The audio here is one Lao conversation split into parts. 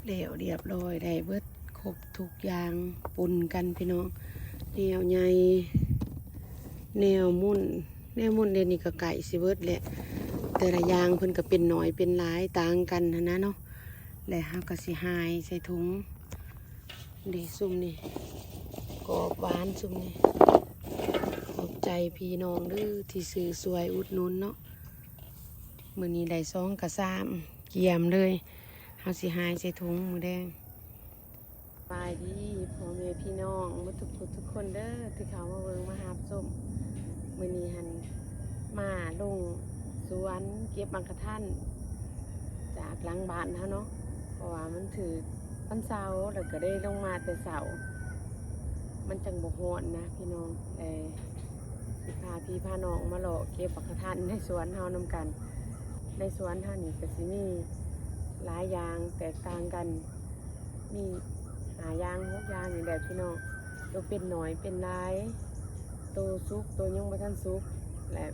ແລ້ວລຽບລ້ອຍ ໄດ້ເບິດຄົບທຸກຢ່າງປົນກັນພີ່ນ້ອງ ແນວໃຫຍ່ ແນວໝຸ່ນ ແນວໝຸ່ນດຽວນີ້ກໍໃກ້ຊິເບິດແຫຼະ ແຕ່ລະຢ່າງເພິ່ນກໍເປັນໜ້ອຍເປັນຫຼາຍຕ່າງກັນຫັ້ນນະເນາະ ແລະເຮົາກໍຊິຫາຍໃສ່ຖົງ ເດ້ ຊຸມນີ້ ກອບຫວານຊຸມນີ້ ຂອບໃຈພີ່ນ້ອງເດີທີ່ຊື້ຊ່ວຍອຸດໜູນເນາະ ມື້ນີ້ໄດ້ສອງກະຊາມ ກຽມເລີຍ ເຮົາຊິຫາຍໃສ່ຖົງມື້ແລງ. ສະບາຍດີພໍ່ແມ່ພີ່ນ້ອງໝົດທຸກຜູ້ທຸກຄົນເດີ ທີ່ເຂົ້າມາເບິ່ງມາຮັບຊົມ ມື້ນີ້ຫັ້ນມາລົງສວນເກັບໝາກກະທັນ ຈາກຫຼັງບ້ານເຮົາເນາະ ເພາະວ່າມັນຖືກວັນເສົາ ແລ້ວກໍໄດ້ລົງມາແຕ່ເຊົ້າ ມັນຈັ່ງບໍ່ຮ້ອນນະພີ່ນ້ອງ ແລະຊິພາພີ່ພານ້ອງມາເລາະເກັບໝາກກະທັນໃນສວນເຮົານຳກັນ. ໃນສວນເຮົານີ້ກໍຊິມີຫຼາຍຢ່າງແຕກຕ່າງກັນ ມີຫ້າຢ່າງຫົກຢ່າງນີ້ແຫຼະພີ່ນ້ອງ ໂຕເປັນໜ້ອຍເປັນຫຼາຍ ໂຕສຸກ ໂຕຍັງບໍ່ທັນສຸກ ແລະ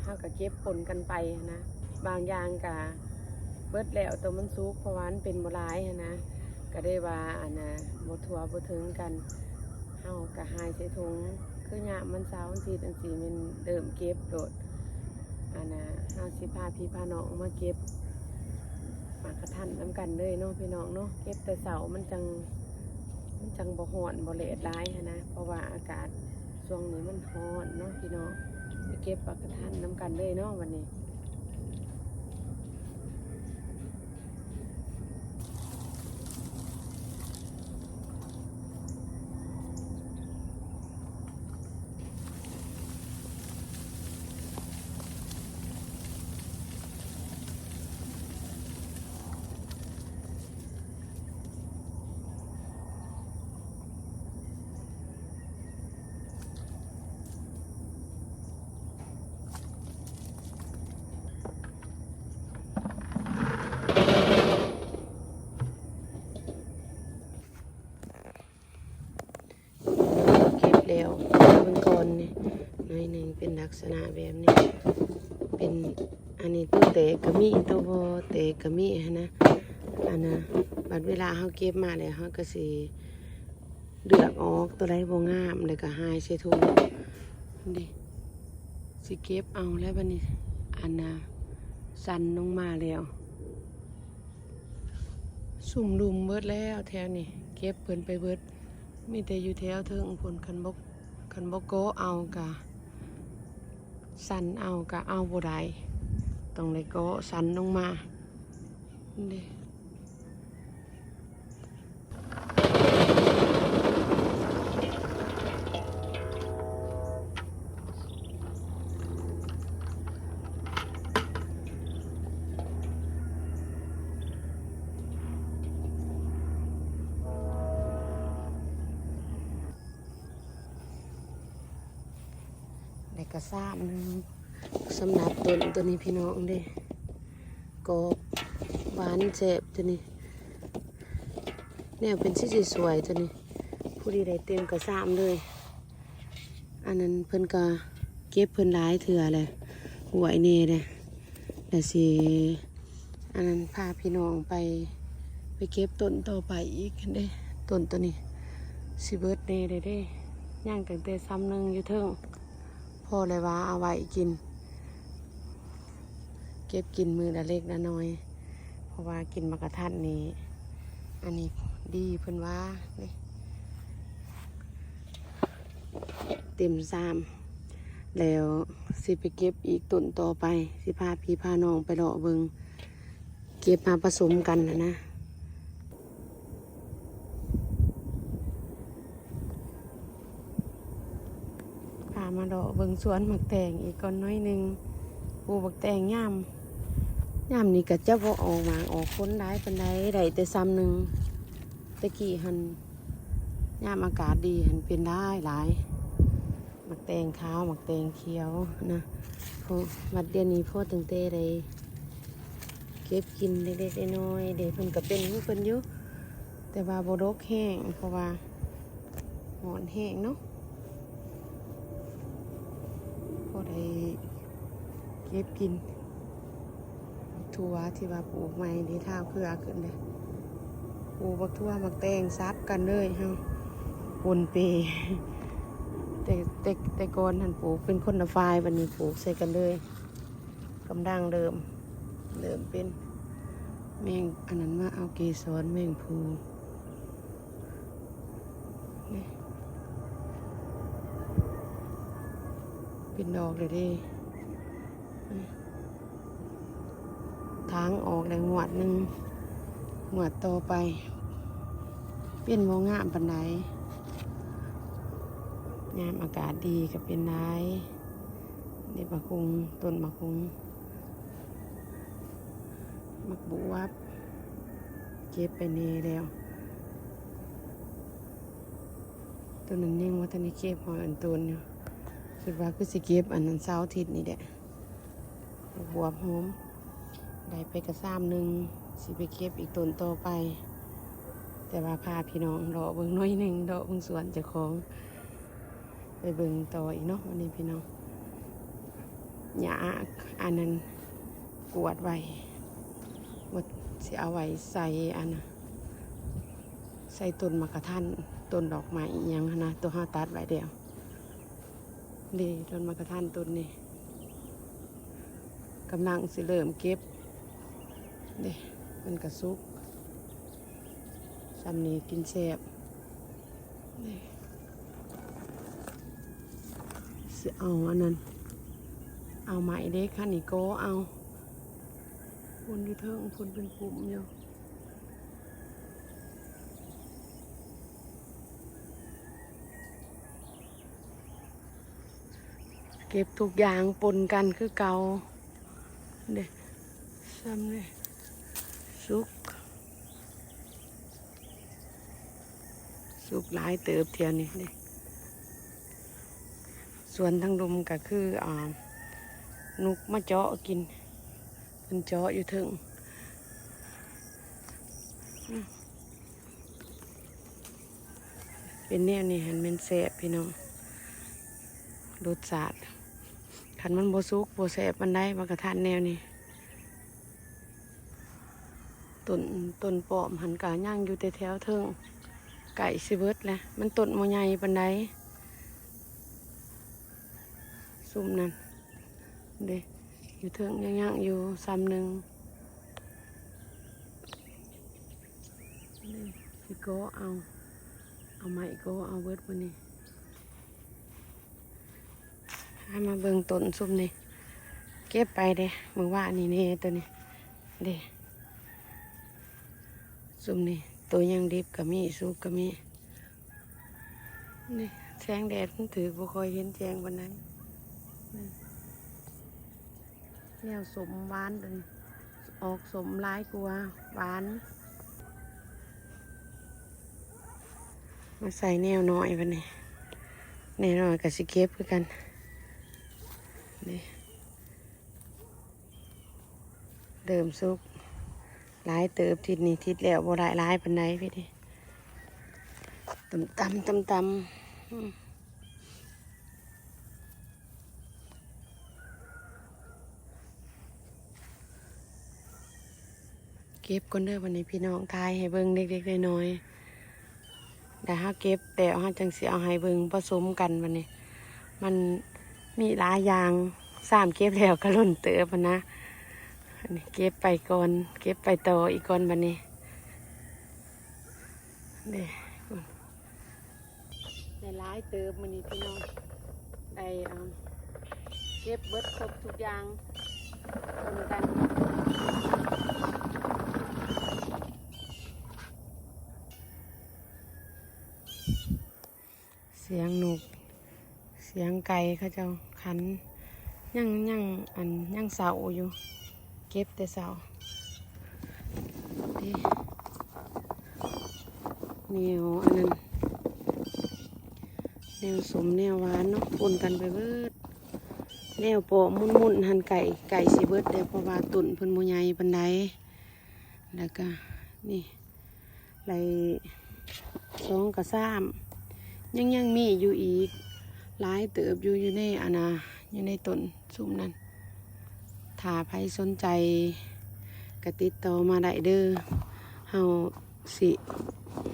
ເຮົາກໍເກັບປົນກັນໄປຫັ້ນນະ ບາງຢ່າງກໍເບິດແລ້ວໂຕມັນສຸກ ເພາະວ່າມັນເປັນບໍ່ຫຼາຍຫັ້ນນະ ກໍໄດ້ວ່າອັນນ່າບໍ່ທົ່ວບໍ່ເຖິງກັນ ເຮົາກໍຫາຍໃສ່ຖົງ ຄືຍາມວັນເສົາວັນອາທິດຈັ່ງຊີ້ແມ່ນເລີ່ມເກັບໂລດ ອັນນ່າ ເຮົາຊິພາພີ່ພານ້ອງມາເກັບໝາກກະທັນນຳກັນເລີຍເນາະພີ່ນ້ອງເນາະ ເກັບແຕ່ເຊົ້າມັນຈັ່ງ ມັນຈັ່ງບໍ່ຮ້ອນບໍ່ແດດຫຼາຍຫັ້ນນະ ເພາະວ່າອາກາດຊ່ວງນີ້ມັນຮ້ອນເນາະພີ່ນ້ອງ ໄປເກັບໝາກກະທັນນຳກັນເລີຍເນາະບັດນີ້. ເກັບແລ້ວ ເບິ່ງກ່ອນນີ້ ໜ້ອຍໜຶ່ງເປັນລັກສະນະແບບນີ້ ເປັນ ອັນນີ້ໂຕແຕກກໍມີ ໂຕບໍ່ແຕກກໍມີຫັ້ນນະ ອັນນະ ບັດເວລາເຮົາເກັບມາແລ້ວ ເຮົາກໍຊິເລືອກອອກ ໂຕໃດບໍ່ງາມ ແລ້ວກໍຫາຍໃສ່ຖົງ ເດ້ ຊິເກັບເອົາແລ້ວບັດນີ້ ອັນນະ ສັ່ນລົງມາແລ້ວ. ຊຸ່ມລຸມເບິດແລ້ວແຖວນີ້ ເກັບເພິ່ນໄປເບິດ ມີແຕ່ຢູ່ແຖວເທິງພຸ້ນ ຄັນບໍ່ ຄັນບໍ່ເກາະເອົາກະ ສັ່ນເອົາກະເອົາບໍ່ໄດ້ ຕ້ອງໄດ້ເກາະສັ່ນລົງມາເດ້. ໄດ້ກະຊາມໜຶ່ງ ສຳລັບຕົ້ນໂຕນີ້ພີ່ນ້ອງເດ້ ກອບຫວານແຊບໂຕນີ້ ແນວເປັນສີສວຍໆ ໂຕນີ້ ພໍດີໄດ້ເຕັມກະຊາມເລີຍ. ອັນນັ້ນເພິ່ນກະເກັບເພິ່ນຫຼາຍເທື່ອແຫຼະ ຫ້ວຍແດ່ແຫຼະ ແລ້ວຊິ ອັນນັ້ນພາພີ່ນ້ອງໄປ ໄປເກັບຕົ້ນຕໍ່ໄປອີກຫັ້ນເດ້ ຕົ້ນໂຕນີ້ຊິເບິດແດ່ແລ້ວເດ້ ຍັງຕັ້ງແຕ່ຊຳໜຶ່ງຢູ່ເທິງ ພໍແລ້ວວ່າເອົາໄວ້ກິນ ເກັບກິນມື້ລະເລັກລະນ້ອຍ ເພາະວ່າກິນໝາກກະທັນນີ້ ອັນນີ້ດີເພິ່ນວ່າເດ້ ເຕັມຊາມ ແລ້ວຊິໄປເກັບອີກຕົ້ນຕໍ່ໄປ ຊິພາພີ່ພານ້ອງໄປເລາະເບິ່ງ ເກັບມາປະສົມກັນຫັ້ນນະ. ພາມາເລາະເບິ່ງສວນໝາກແຕງອີກກ່ອນໜ້ອຍໜຶ່ງ ປູກໝາກແຕງຍາມ ຍາມນີ້ກະຈະບໍ່ອອກໝາກອອກຜົນຫຼາຍປານໃດ ໄດ້ແຕ່ຊຳໜຶ່ງ ແຕ່ກີ້ຫັ້ນ ຍາມອາກາດດີຫັ້ນເປັນຫຼາຍໆ ໝາກແຕງຂາວ ໝາກແຕງຂຽວນະ ໂອ້ ບັດດຽວນີ້ພໍຕັ້ງແຕ່ໄດ້ເກັບກິນເລັກໆນ້ອຍໆເດ້ ເພິ່ນກະເປັນຂອງເພິ່ນຢູ່ ແຕ່ວ່າບໍ່ດົກແຮງ ເພາະວ່າຮ້ອນແຮງເນາະ ພໍໄດ້ເກັບກິນ ຖົ່ວທີ່ວ່າປູກໃໝ່ນີ້ ທ້າວເຄືອຂຶ້ນເດ້. ປູກບັກຖົ່ວໝາກແຕງສັບກັນເລີຍເຮົາ ປົນເປ. ແຕ່ ແຕ່ ແຕ່ກ່ອນຫັ້ນປູກເປັນຄົນລະຝ່າຍ ບັດນີ້ປູກໃສ່ກັນເລີຍ. ກຳລັງເລີ່ມ ເລີ່ມເປັນແມງ ອັນນັ້ນ ມາເອົາເກສອນແມງພູ. ນີ້ ເປັນດອກແລ້ວເດ້. ທາງອອກແລ້ວງວດໜຶ່ງ ງວດຕໍ່ໄປ ເປັນບໍ່ງາມປານໃດ. ຍາມອາກາດດີກໍເປັນຫຼາຍ. ນີ້ໝາກຫຸ່ງ ຕົ້ນໝາກຫຸ່ງ ໝາກບວບ ເກັບໄປແດ່ແລ້ວ. ໂຕນັ້ນຍັງບໍ່ທັນໄດ້ເກັບ ຮອຍອັນໂຕນຢູ່. ຄິດວ່າຄືຊິເກັບອັນນັ້ນເສົາອາທິດນີ້ແຫຼະ. ໝາກບວບຫອມ ໄດ້ໄປກະຊາມໜຶ່ງ ຊິໄປເກັບອີກຕົ້ນຕໍ່ໄປ. ແຕ່ວ່າພາພີ່ນ້ອງເລາະເບິ່ງໜ້ອຍໜຶ່ງ ເລາະເບິ່ງສວນເຈົ້າຂອງ. ໄປເບິ່ງຕໍ່ອີກເນາະ ວັນນີ້ພີ່ນ້ອງ. ຫຍ້າອັນນັ້ນກວດໄວ້ ວ່າຊິເອົາໄວ້ໃສ່ອັນ ໃສ່ຕົ້ນໝາກກະທັນ ຕົ້ນດອກໄມ້ອີ່ຫຍັງຫັ້ນນະ ໂຕເຮົາຕັດໄວ້ແລ້ວເດ້. ຕົ້ນໝາກກະທັນຕົ້ນນີ້ ກຳລັງຊິເລີ່ມເກັບເດ້. ມັນກະສຸກ ຊ່ຳນີ້ກິນແຊບ. ນີ້ ຊິເອົາອັນນັ້ນ ເອົາໄມ້ເຫຼັກຫັ້ນນີ້ກໍເອົາ ພຸ້ນຢູ່ເທິງພຸ້ນເປັນປຸ່ມຢູ່. ເກັບທຸກຢ່າງປົນກັນຄືເກົ່າເດ້. ຊ່ຳນີ້ ສຸກ ສຸກຫຼາຍເຕີບທ່ຽວນີ້ເດ້. ສວນທາງລຸ່ມກໍຄື ອ່າ ນົກມາເຈາະກິນ ເພິ່ນເຈາະຢູ່ເທິງ. ເປັນແນວນີ້ຫັ້ນແມ່ນແຊບພີ່ນ້ອງ ລົດຊາດ. ຄັນມັນບໍ່ສຸກບໍ່ແຊບປານໃດ ໝາກກະທັນແນວນີ້. ຕົ້ນ ຕົ້ນປ້ອມຫັ້ນກະຍັງຢູ່ແຕ່ແຖວເທິງ ໃກ້ຊິເບິດແລ້ວ ມັນຕົ້ນບໍ່ໃຫຍ່ປານໃດ. ຊຸມນັ້ນເດ້ ຢູ່ເທິງຍັງ ຍັງຢູ່ຊ່ຳໜຶ່ງ. ນີ້ ຊິກໍເອົາ ເອົາໄມ້ກໍເອົາເບິດມື້ນີ້. ໃຫ້ມາເບິ່ງຕົ້ນຊຸມນີ້ ເກັບໄປເດ້ ມື້ວານນີ້ເດ້ ໂຕນີ້ເດ້. ຊຸມນີ້ໂຕຍັງດິບກໍມີ ສຸກກໍມີ. ນີ້ ແສງແດດມັນຖືກ ບໍ່ຄ່ອຍເຫັນແຈ້ງປານໃດ. ນີ້ ແນວສົ້ມຫວານຕົວນີ້ ອອກສົ້ມຫຼາຍກວ່າຫວານ. ມາໃສ່ແນວນ້ອຍບັດນີ້ ແນວນ້ອຍກໍຊິເກັບຄືກັນ. ນີ້ ເລີ່ມສຸກຫຼາຍເຕີບ ທິດນີ້ ທິດແລ້ວບໍ່ໄດ້ຫຼາຍປານໃດ ພີ່ເດ້. ຕ່ຳໆ ຕ່ຳໆ ອືມ. ເກັບກ່ອນເດີບັດນີ້ພີ່ນ້ອງ ຖ່າຍໃຫ້ເບິ່ງເລັກໆນ້ອຍໆ ແລ້ວເຮົາເກັບແລ້ວເຮົາຈັ່ງຊິເອົາໃຫ້ເບິ່ງປະສົມກັນ. ບັດນີ້ມັນມີຫຼາຍຢ່າງ ຊ້ຳເກັບແລ້ວກໍລົ້ນເຕີບຫັ້ນນະ. ອັນນີ້ເກັບໄປກ່ອນ ເກັບໄປຕໍ່ອີກກ່ອນບັດນີ້. ເດ້ ໄດ້ຫຼາຍເຕີບມື້ນີ້ພີ່ນ້ອງ ໄດ້ ອ່າ ເກັບເບິດຄົບທຸກຢ່າງເປັນກັນ. ສຽງນົກ ສຽງໄກ່ເຂົາເຈົ້າຂັນ ຍັງ ຍັງ ອັນ ຍັງເຊົ້າຢູ່ ເກັບແຕ່ເຊົ້າ. ເດ້ ແນວອັນນັ້ນ ແນວສົ້ມແນວຫວານເນາະ ປົນກັນໄປເບິດ. ແນວປອກມຸນໆ ຫັ້ນ ໃກ້ ໃກ້ຊິເບິດແລ້ວ ເພາະວ່າຕົ້ນເພິ່ນບໍ່ໃຫຍ່ປານໃດ. ແລ້ວກະນີ້ ໄລ່ສອງກະຊາມ ຍັງ ຍັງມີຢູ່ອີກຫຼາຍເຕີບຢູ່ ຢູ່ໃນອັນນ່າ ຢູ່ໃນຕົ້ນຊຸມນັ້ນ. ຖ້າໃຜສົນໃຈກະຕິດຕໍ່ມາໄດ້ເດີ ເຮົາ ຊິ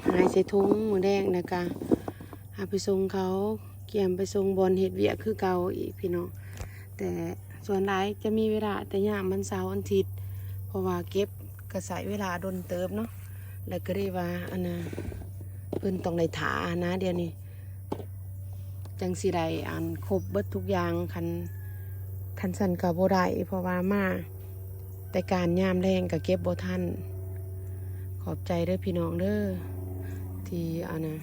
ຫາຍໃສ່ຖົງມື້ແລງ ແລ້ວກະເອົາໄປສົ່ງເຂົາ ກຽມໄປສົ່ງບ່ອນເຮັດວຽກຄືເກົ່າອີກພີ່ນ້ອງ. ແຕ່ສ່ວນຫຼາຍຈະມີເວລາແຕ່ຍາມວັນເສົາວັນອາທິດ ເພາະວ່າເກັບກະໃຊ້ເວລາດົນເຕີບເນາະ ແລ້ວກະເລີຍວ່າ ອັນນ່າ ເພິ່ນຕ້ອງໄດ້ຖ້າຫັ້ນນະ ດຽວນີ້ ຈັ່ງຊິໄດ້ອັນຄົບເບິດທຸກຢ່າງ. ຄັນ ຄັນຊັ້ນກະບໍ່ໄດ້ ເພາະວ່າມາແຕ່ການຍາມແລງກະເກັບບໍ່ທັນ. ຂອບໃຈເດີພີ່ນ້ອງເດີ ທີ່ອັນນ່າ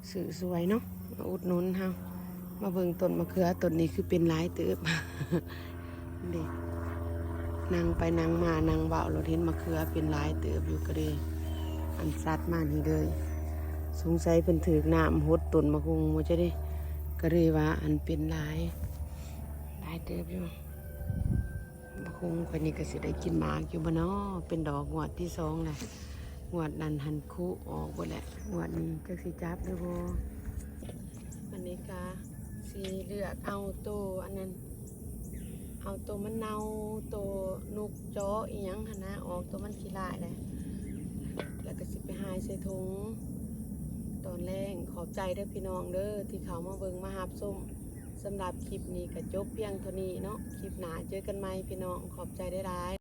ຊື້ຊ່ວຍເນາະ ມາອຸດໜູນເຮົາ. ມາເບິ່ງຕົ້ນມະເຂືອຕົ້ນນີ້ ຄືເປັນຫຼາຍເຕີບ ເດ້ ນັ່ງໄປນັ່ງມາ ນັ່ງເວົ້າໂລດ ເຫັນມະເຂືອເປັນຫຼາຍເຕີບຢູ່ ກະເລີຍອັນສັດມານີ້ເລີຍ. ສົງໄສເພິ່ນຖືກນ້ຳຫົດຕົ້ນໝາກຫຸ່ງບໍ່ຈັກເດ້ ກະເລີຍວ່າອັນເປັນຫຼາຍ ຫຼາຍເຕີບຢູ່. ໝາກຫຸ່ງຂ້ອຍນີ້ກະຊິໄດ້ກິນໝາກຢູ່ບໍ່ນໍ ເປັນດອກງວດທີສອງແລ້ວ. ງວດນັ້ນຫັ້ນຄຸອອກເບິດແຫຼະ ງວດນີ້ຈັກຊິຈັບຫຼືບໍ່. ອັນນີ້ກະຊິເລືອກເອົາໂຕອັນນັ້ນ ເອົາໂຕມັນເນົ່າ ໂຕນົກເຈາະອີ່ຫຍັງຫັ້ນນະ ອອກ ໂຕມັນຂີ້ລ້າຍແຫຼະ ແລ້ວກະຊິໄປຫາຍໃສ່ຖົງຕອນແລງ. ຂອບໃຈເດີພີ່ນ້ອງເດີ ທີ່ເຂົ້າມາເບິ່ງມາຮັບຊົມ. ສຳລັບຄລິບນີ້ກະຈົບພຽງເທົ່ານີ້ເນາະ ຄລິບໜ້າເຈີກັນໃໝ່ພີ່ນ້ອງ ຂອບໃຈຫຼາຍໆ.